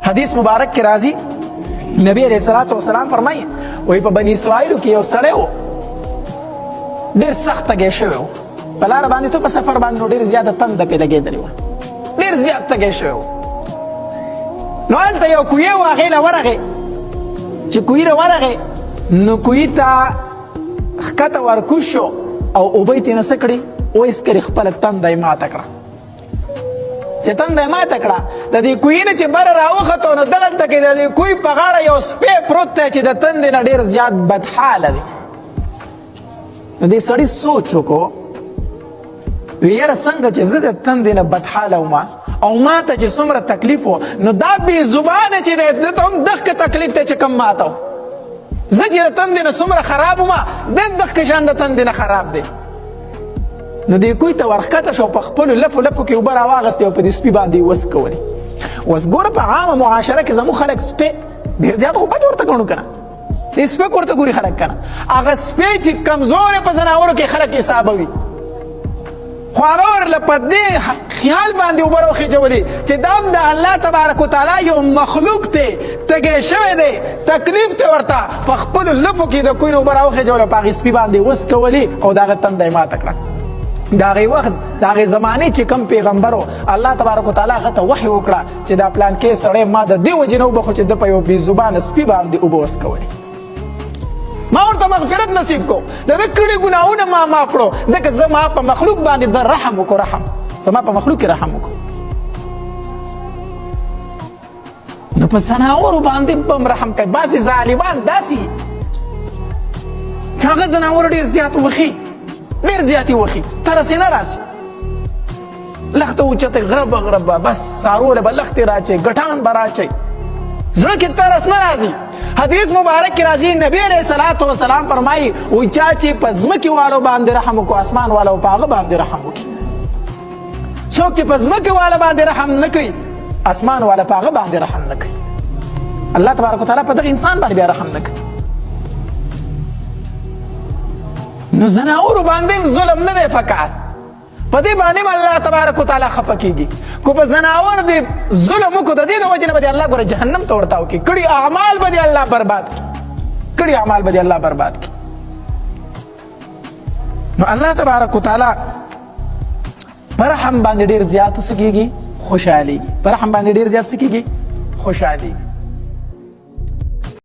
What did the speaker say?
حدیث مبارک کې راځي، نبی علیہ الصلوۃ والسلام فرمایي، وایي په بنی اسرائیلو کې یو سړی و، ډېر سخت تږی شوی و. په لاره باندې ته په سفر باندې، نو ډېر زیاته تنده پرې لګېدلې وه، ډېر زیات تږی شوی و. نو هلته یو کویه و، هغې له ورغی. چې کویي له ورغی، نو کویي ته ښکته ورکوز شو او اوبه یې ترې نه څه کړې؟ وایسکلې. خپله تنده یې ماته کړه. چې تنده یې ماته کړه، د دې کویي نه چې بره راوختو، نو دغلته کې د دې کوی په غاړه یو سپی پروت دی چې د تندې نه ډېر زیات بدحاله دی. نو دې سړي سوچ وکړو، وی یاره، څنګه چې زه د تندې نه بدحاله وم او ما ته چې څومره تکلیف و، نو دا بې زبانه چې دی، ده ته هم دغه تکلیف دی چې کوم ما ته. زه چې د تندې نه څومره خراب وم، دی هم دغه شان د تندې نه خراب دی. نو دې کوی ته ورښکته شو، په خپلو لفو لفو کې اوبه راواغستې او په دې سپي باندې یې وڅکولې. اوس ګوره، په عامه معاشره کې زموږ خلک سپی ډېر زیات خو بد ورته ګڼو که نه؟ دې سپک ورته ګوري خلک که نه؟ هغه سپی چې کمزوری په ځناورو کې خلک حسابوي، خو هغه ورله په دې خیال باندې اوبه راوخېجولې چې دا هم د الله تبارک وتعالی یو مخلوق دی، تږی شوی دی، تکلیف دی ورته. په خپلو لفو کې د کوی نه اوبه راوخېجولې، په هغې سپي باندې وڅکولې او د هغه تنده یې ماته کړه. د هغې وخت، د هغې زمانې چې کوم پیغمبر و، الله تبارک وتعالی هغه ته وحي وکړه چې دا پلانکی سړی ما د دې وجې نه وبخښو چې ده په یو بې زبانه سپي باندې اوبه وڅکولې، ما ورته مغفرت نصیب کو، د ده کړي ګناهونه ما معاف کړو، ځکه زما په مخلوق باندې د رحم وکړو. رحم، زما په مخلوق کې رحم وکړو. نو په ځناورو باندې هم رحم کوي. بعضې ظالمان داسې چې هغه ځناور ډېر زیات وخي، ډېر زیات یې وخي، ترس یې نه راسي. لخته اوچته غربه غربه، بس سارو له به لختې راچي، ګټان به راچي، زړه کې ترس نه راځي. حدیث مبارک کې راځي، نبی علیہ الصلوۃ والسلام فرمایي، وای چا چې په ځمکې والو باندې رحم وکړو، اسمان والو په هغه باندې رحم وکړي. څوک چې په ځمکې والا باندې رحم نه کوي، اسمان والا په هغه باندې رحم نه کوي. الله تبارک وتعالى په دغه انسان باندې بیا رحم نه کوي. نو ځناورو باندې ظلم نه دی فکار، په دې باندې الله تبارک وتعالى خفه کیږي. کو په ځناور دې ظلم وکړو، د دې د وجې نه به الله ګوره جهنم ته ورتاو کړي، کړي اعمال به دې الله برباد کړي، کړي اعمال به دې الله برباد کړي. نو الله تبارک وتعالى پر رحم باندې ډیر زیات څه کیږي؟ خوشحاليږي. پر رحم باندې ډیر زیات څه کیږي؟ خوشحاليږي.